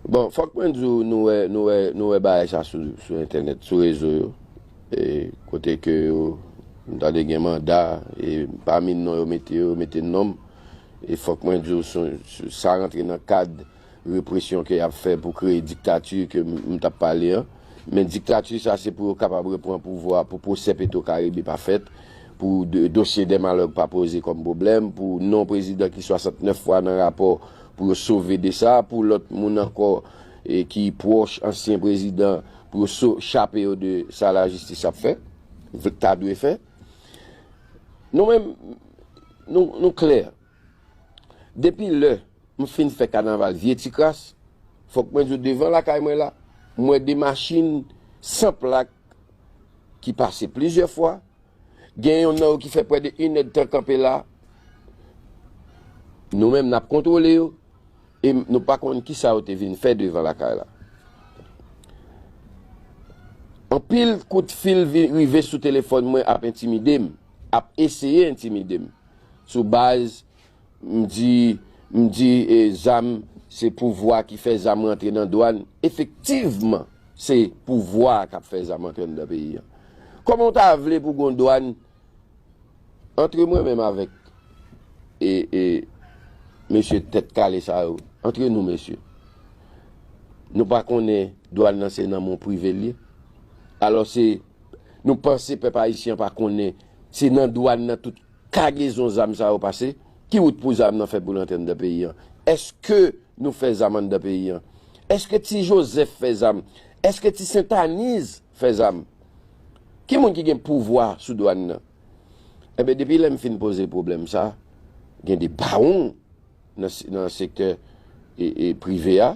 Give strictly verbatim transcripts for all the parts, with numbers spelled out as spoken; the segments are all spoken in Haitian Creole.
Bon, fòk mwen di w, nou wè, nou wè, nou wè bagay sa sou, sou entènèt, sou rezo yo. E, kote ke yo, m tande gen manda, e pami non yo mete yo, yo mete non m. E fòk mwen di w, sou, sou, sa rantre nan kad represyon ke y ap fè pou kreye diktati ke m, m t ap pale an. Men diktati sa, se pou yo kapab repran pouvwa, pou pwosè Petro Caribe pa fèt, pou de, dosye Dèmalòg pa poze kòm pwoblèm, pou non prezidan ki swasantnèf fwa nan rapò, pou yo sove de sa, pou lòt moun ankò, e, ki pwòch ansyen prezidan, pou yo so, chape yo de sa lajistis ap fè, ta dwe fè. Nou menm, nou, nou klè. Depi lè m fin fè kanaval Vye Tikras, fòk mwen di w, devan lakay mwen la, m wè de machin san plak ki pase plizyè fwa. Gen yonn nan yo ki fè prè de inèdtan kanpe la. Nou menm, n ap kontwole yo. E nou pa konn kisa yo te vin fè devan lakay la. Anpil kout fil vi- rive sou telefòn mwen ap entimide m, ap eseye entimide m. Sou baz, m di, m di, e, zam, se pouvwa ki fè zam rantre nan dwàn. Efektivman, se pouvwa k ap fè zam rantre anndan peyi a. Kòman w ta vle pou gon dwàn antre mwen menm avèk, e, e, mesye tèt kale sa yo, antre nou, mesye, nou pa konnen dwàn nan se nan men prive l ye? Alò se, nou panse pèp ayisyen pa konnen se nan dwàn nan tout kagezon zam sa yo pase? Ki wout pou zam nan fè pou l antre anndan peyi an? Èske nou fè zam anndan peyi an? Èske Ti Jozèf fè zam? Èske Ti Sentaniz fè zam? Ki moun ki gen pouvwa sou dwàn nan? Enben, depi lè m fin poze pwoblèm sa, gen de bawon nan, nan sektè, e, e, prive a,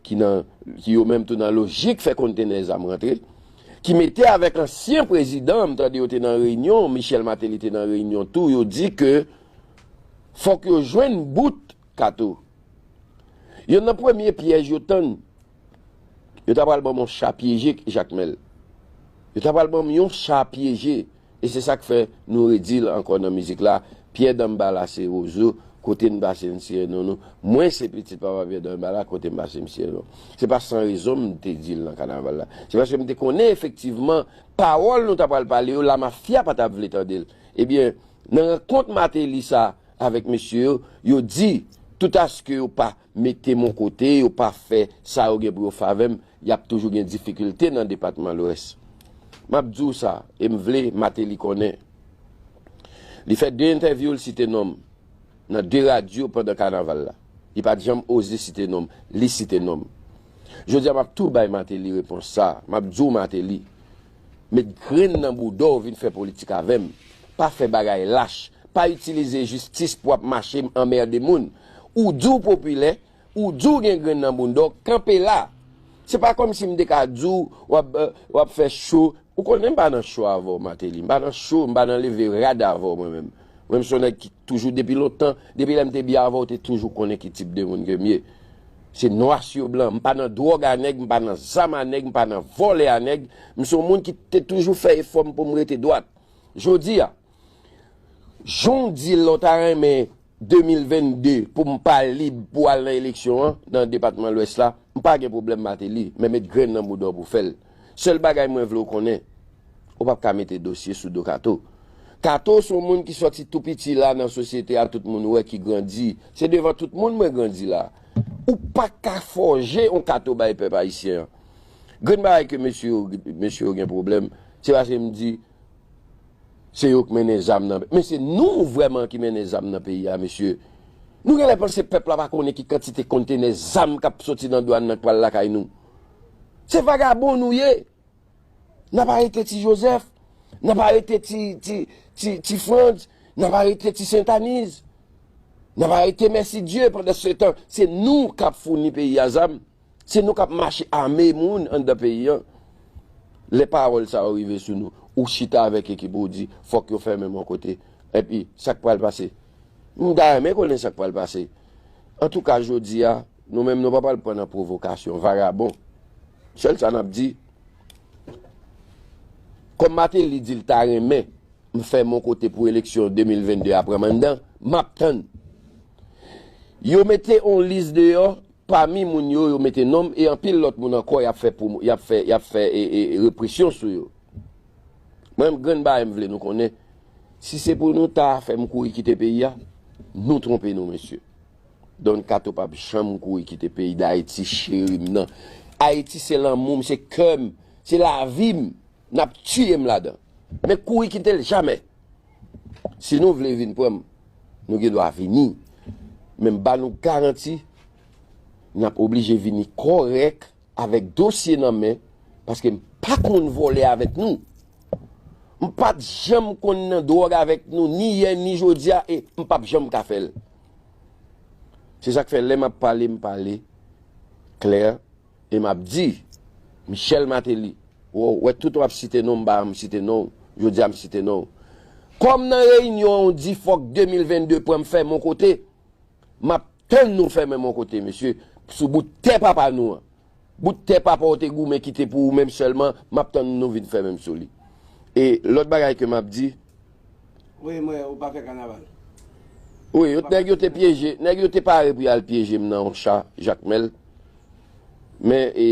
ki nan, ki yo menm tou nan lojik fè kontenè zam rantre, ki mete avèk ansyen prezidan, m tande yo te nan reyinyon, Michel Martelly te nan reyinyon tou, yo di ke fòk yo jwenn bout Kato. Yonn nan premye pyèj yo tann, yo ta pral ban m yon cha pyeje, Jakmèl. Yo ta pral ban m yon cha pyeje. E se sa k fè nou redi l ankò nan mizik la. Pyè Danmbala se wozo, kote n pase n siye non nou. Mwen se pitit papa Pyè Danmbala, kote m pase m siye non. Se pa san rezon m te di l nan kanaval la. Se paske m te konnen efektivman pawòl nou ta pral pale yo, lamafya pa t ap vle tande l. Ebyen, nan rankont Martelly sa avèk mesye yo, yo di, toutaske yo pa mete m yon kote, yo pa fè sa yo gen pou yo fè avè m, y ap toujou gen difikilte nan depatman Lwès. M ap di w sa, e m vle Martelly konnen. Li fè de entèvyou, l site non m nan de radyo pandan kanaval la. Li pa t janm oze site non m, li site non m. Jodi a, m ap tou bay Martelly repons sa. M ap di w, Martelly, met grenn nan bouda w, vin fè politik avè m. Pa fè bagay lach. Pa itilize jistis pou w ap mache anmède moun. Ou di w popilè, ou di w gen grenn nan bounda w, kanpe la. Se pa kòmsi m te ka di w w ap, w ap fè cho. Ou konnen m pa nan cho avè w, Martelly. M pa nan cho, m pa nan leve rad avè w, mwen menm. Mwen, m se yon nèg ki toujou, depi lontan, depi lè m te byen avè w, w te toujou konnen ki tip de moun ke m ye. Se nwa sou blan. M pa nan dwòg a nèg, m pa nan zam a nèg, m pa nan vòlè a nèg. M se yon moun ki te toujou fè efò m pou m rete dwat. Jodi a, jan w di l la, w ta renmen de mil vennde pou m pa lib pou al nan eleksyon an, nan depatman Lwès la, m pa gen pwoblèm, Martelly, men met grenn nan bouda w pou fè l. Sèl bagay mwen vle w konnen, ou p ap ka mete dosye sou do Kato. Kato se yon moun ki sòti tou piti la nan sosyete a, tout moun wè ki grandi. Se devan tout moun mwen grandi la. Ou pa ka fòje yon Kato bay pèp ayisyen an. Grenn bagay ke mesye yo, mesye yo gen pwoblèm, se paske m di, se yo k mennen zam nan. Men se nou vrèman ki mennen zam nan peyi a, mesye. Nou genlè panse pèp la pa konnen ki kantite kontenè zam k ap soti nan dwàn nan k pral lakay nou. Se vagabon nou ye. N ap arete Ti Jozèf, n ap arete Ti, Ti, Ti, Ti Frantz, n ap arete Ti Sentaniz, n ap arete Mèsidye. Pandan se tan, se nou k ap founi peyi a zam. Se nou k ap mache ame moun anndan peyi an. Lè pawòl sa yo rive sou nou, ou chita avèk ekip ou, ou di, fòk yo fèmen m yon kote. Epi, sa k pral pase? M ta renmen konnen sa k pral pase. Antouka, jodi a, nou menm, nou pa pral pran nan pwovokasyon vagabon. Sèl sa n ap di, kòm Martelly di l ta renmen m fè m yon kote pou eleksyon de mil vennde a pran m anndan, m ap tann. Yo mete yon lis deyò, pami moun yo, yo mete non m, e anpil lòt moun ankò, y ap fè pou, y ap fè, y ap fè e, e, e, represyon sou yo. Mwen, m grenn bagay m vle nou konnen, si se pou nou ta fè m kouri kite peyi a, nou twonpe nou, mesye. Don Kato p ap janm kouri kite peyi Dayiti, cheri m nan. Ayiti se lanmou m, se kè m, se lavi m. N ap tiye m ladan. Men kouri kite l jamè. Si nou vle vin pran m, nou gen dwa vini. Men m ba nou garanti, n ap oblije vini kòrèk avèk dosye nan men, paske m pa konn vòlè avèk nou. M pa t janm konn nan dwòg avèk nou, ni yè, ni jodi a, e m p ap janm ka fè l. Se sa k fè lè m ap pale, m pale klè, e m ap di, Michel Martelly, w wè tout w ap site non, m pa janm site non w, jodi a m site non w. Kòm nan reyinyon an w di fòk de mil vennde pran m fèmen yon kote, m ap tann nou fèmen m yon kote, mesye, sou bout tè papa nou an. Bout tè papa w te goumen kite pou ou menm sèlman, m ap tann nou vin fèmen m sou li. E lòt bagay ke m ap di, Wi, mwen, ou pa fè kanaval. Wi, yo, nèg yo te pyeje, nèg yo te pare pou y al pyeje m nan yon cha, Jakmèl. Men, e,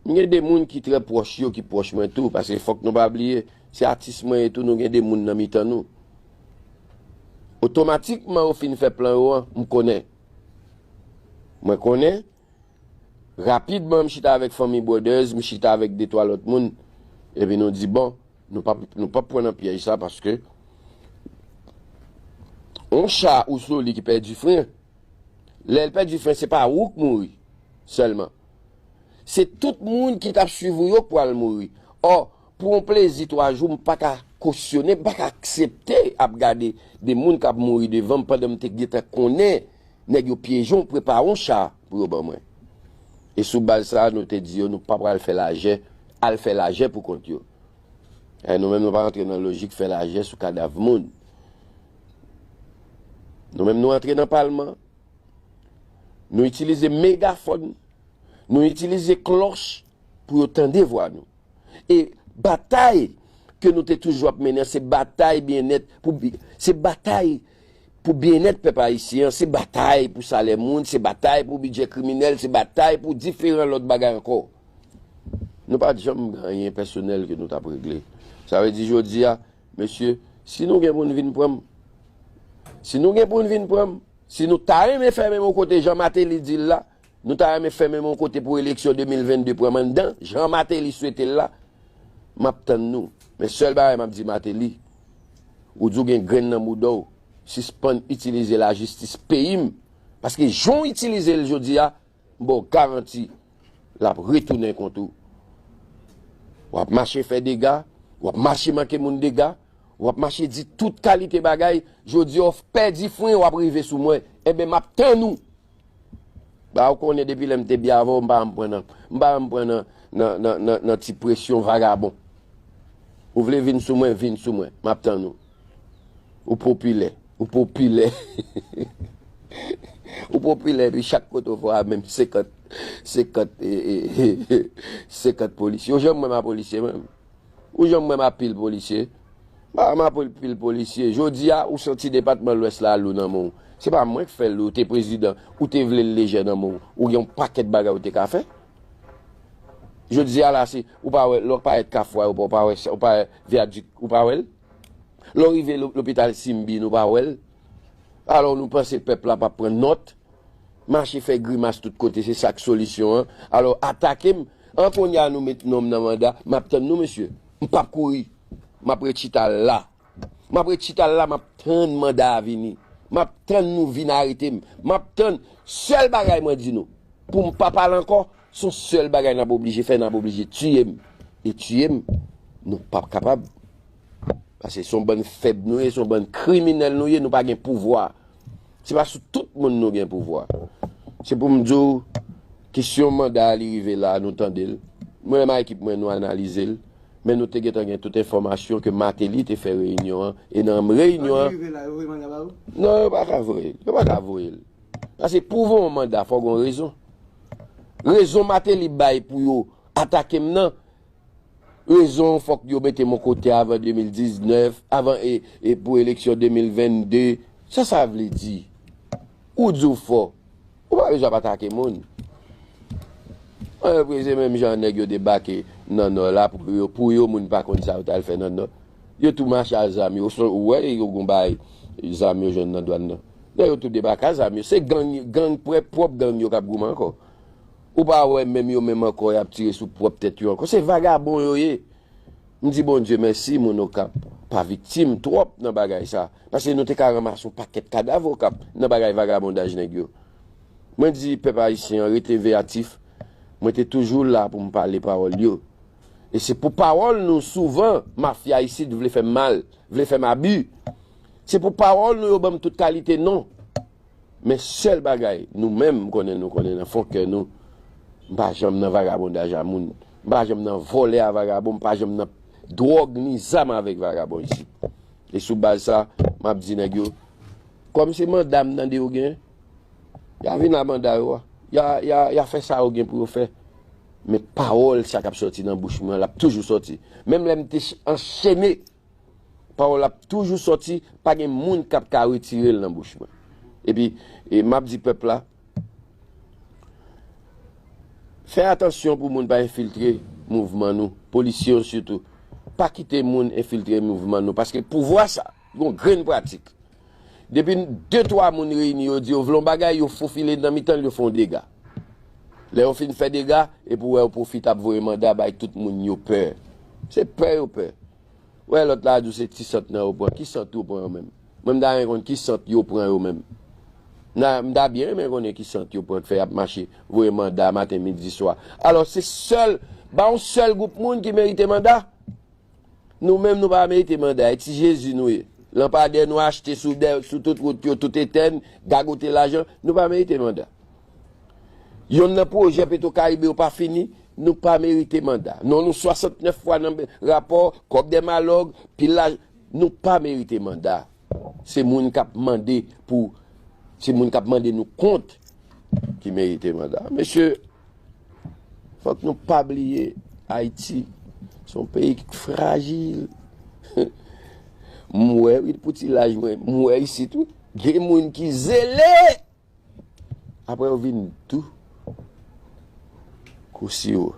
m gen de moun ki trè pwòch yo, ki pwòch mwen tou, paske fòk nou pa bliye, se atis mwen ye tou, nou gen de moun nan mitan nou. Otomatikman, yo fin fè plan yo an, m konnen. Mwen konnen, rapidman, m chita avèk Fanmi Brothers, m chita avèk de twa lòt moun, epi nou di, bon, nou p ap, nou p ap pran nan pyèj sa, paske yon cha ou sou li ki pèdi fren, lè l pèdi fren, se pa ou k mouri sèlman. Se tout moun ki t ap swiv ou yo k pral mouri. Ò, pou yon plezi twa jou, m pa ka kosyone, m pa ka aksepte ap gade de moun k ap mouri devan m pandan m te gentan konnen nèg yo pyeje w, prepare yon cha pou yo ban mwen. E sou baz sa a, nou te di yo, nou pa pral fè lajè, al fè lajè pou kont yo. E nou menm, nou pa rantre nan lojik fè lajè sou kadav moun. Nou menm, nou antre nan palman, nou itilize megafòn, nou itilize klòch pou yo tande vwa nou. E batay ke nou te toujou ap mennen an, se batay byennèt pou bi-, se batay pou byennèt pèp ayisyen an, se batay pou salè moun, se batay pou bidjè kriminèl, se batay pou diferan lòt bagay ankò. Nou pa t janm gen anyen pèsonèl ke nou t ap regle. Sa vle di jodi a, mesye, si nou gen pou n vin pran m, si nou gen pou n vin pran m, si nou ta renmen fèmen m yon kote jan Martelly di l la, nou ta renmen fèmen m yon kote pou eleksyon de mil vennde pran m anndan, jan Martelly swete l la, m ap tann nou. Men sèl bagay m ap di Martelly, ou di w gen grenn nan mouda w, sispann itilize lajistis peyi m, paske jan w itilize l jodi a, m ba w garanti, l ap retounen kont ou. W ap mache fè dega, w ap mache manke moun dega, w ap mache di tout kalite bagay, jodi a w pèdi fren, w ap rive sou mwen. Enben, m ap tann ou. Ba ou konnen depi lè m te byen avè w, m pa janm pran nan, m pa janm pran nan, nan, nan, nan, nan ti presyon vagabon. Ou vle vin sou mwen, vin sou mwen. M ap tann ou. Ou popilè. Ou popilè. Ou popilè, epi chak kote w fè a menm senkant, senkant, e, e, senkant polisye. Ou janm wè m a polisye menm? Ou janm wè m a pil polisye? M pa, m a pil, pil polisye. Jodi a, ou santi depatman Lwès la lou nan men w. Se pa mwen k fè l lou, ou te prezidan, ou te vle l lejè nan men w. Ou gen yon pakèt bagay ou te ka fè. Jodi a la, se, ou pa wè, lè w parèt Kafou Ayewopò, ou pa wè, ou pa wè vyadik, ou pa wè l? Lè w rive lo-, lopital Simbin, ou pa wè l? Alò, nou panse pèp la p ap pran nòt? Mache fè grimas tout kote, se sa k solisyon an. Alò, atake m. An kounye a nou met non m nan manda, m ap tann nou, mesye. M p ap kouri. M ap ret chita la. M ap ret chita la, m ap tann manda a vini. M ap tann nou vin arete m. M ap tann. Sèl bagay mwen di nou, pou m pa pale ankò, se yon sèl bagay n ap oblije fè, n ap oblije tiye m. E tiye m, nou p ap kapab. Paske se yon bann fèb nou ye, se yon bann kriminèl nou ye, nou pa gen pouvwa. Se pa sou tout moun nou gen pouvwa. Se pou m di w, kesyon manda a li rive la, nou tande l. Mwen menm ak ekip mwen, nou analize l. Men nou te gentan gen tout enfòmasyon ke Martelly te fè reyinyon an. E nan reyinyon an, non, yo pa ka voye l. Yo pa ka voye l. Paske pou voye yon manda, fò gen yon rezon. Rezon Martelly bay pou yo atake m nan, rezon fòk yo mete m yon kote avan de mil diznèf, avan e, e pou eleksyon de mil vennde. Sa sa vle di? Ou di w fò. Ou pa bezwen ap atake moun. Ann, se menm jan nèg yo debake nan Nò la, pou yo, pou yo, moun pa konn sa yo t al fè nan Nò. Yo tou mache ak zam yo. Ou wè yo gon bay zam yo jwenn nan dwàn nan. Nèg yo tou debake ak zam yo. Se gang, gang, pwòp, pwòp gang yo k ap goumen ankò. Ou pa wè menm yo menm ankò, y ap tire sou pwòp tèt yo ankò. Se vagabon yo ye. M di Bondye mèsi, moun Okap pa viktim twòp nan bagay sa. Paske nou te ka ranmase yon pakèt kadav Okap nan bagay vagabondaj nèg yo. Mwen di pèp ayisyen an rete veyatif. Mwen te toujou la pou m pale pawòl yo. E se pou pawòl nou souvan, mafya isit vle fè m mal, vle fè m abi. Se pou pawòl nou yo ban m tout kalite non. Men sèl bagay, nou menm, m konnen nou konnen nan fon kè nou, m pa janm nan vagabondaj a moun. M pa janm nan vòlè a vagabon, m pa janm nan dwòg ni zam avèk vagabon isit. E sou baz sa, m ap di nèg yo, kòm se manda m tande yo gen, y a vin ak manda yo a. Y a, y a, y a fè sa yo gen pou yo fè. Men pawòl sa k ap sòti nan bouch mwen, l ap toujou sòti. Menm lè m te ch-, anchene, pawòl ap toujou sòti, pa gen moun k ap ka retire l nan bouch mwen. Epi, e m ap di pèp la, fè atansyon pou moun pa enfiltre mouvman nou, polisye yo sitou. Pa kite moun enfiltre mouvman nou, paske pouvwa sa, gon grenn pratik. Depi de, twa moun reyini, yo di yo vle yon bagay, yo fofile nan mitan l, yo fè yon dega. Lè yo fin fè dega, epi w wè yo pwofite ap voye manda bay tout moun yo pè. Se pè yo pè. Wè lòt la di w se ti sant nan yo pran. Ki sant yo pran yo menm? Mwen m ta renmen konn ki sant yo pran yo menm. M ta, m ta byen renmen konnen ki sant yo pran k fè y ap mache, voye manda maten, midi, swa. Alò se sèl, ba yon sèl gwoup moun ki merite manda. Nou menm nou pa merite manda, e ti Jezi nou ye. Lanpadè nou achte sou dè, sou tout wout yo, tout etèn, gagote lajan, nou pa merite manda. Yonn nan pwojè Petro Caribe yo pa fini, nou pa merite manda. Non nou swasantnèf fwa nan rapò, kòb dè malòg, pil laj, nou pa merite manda. Se moun k ap mande pou, se moun k ap mande nou kont ki merite manda. Mesye, fòk nou pa bliye Ayiti se yon peyi ki frajil. M wè, wi, pou ti laj mwen, m wè isit, wi. Gen moun ki zele. Apre yo vin dou kou siwo.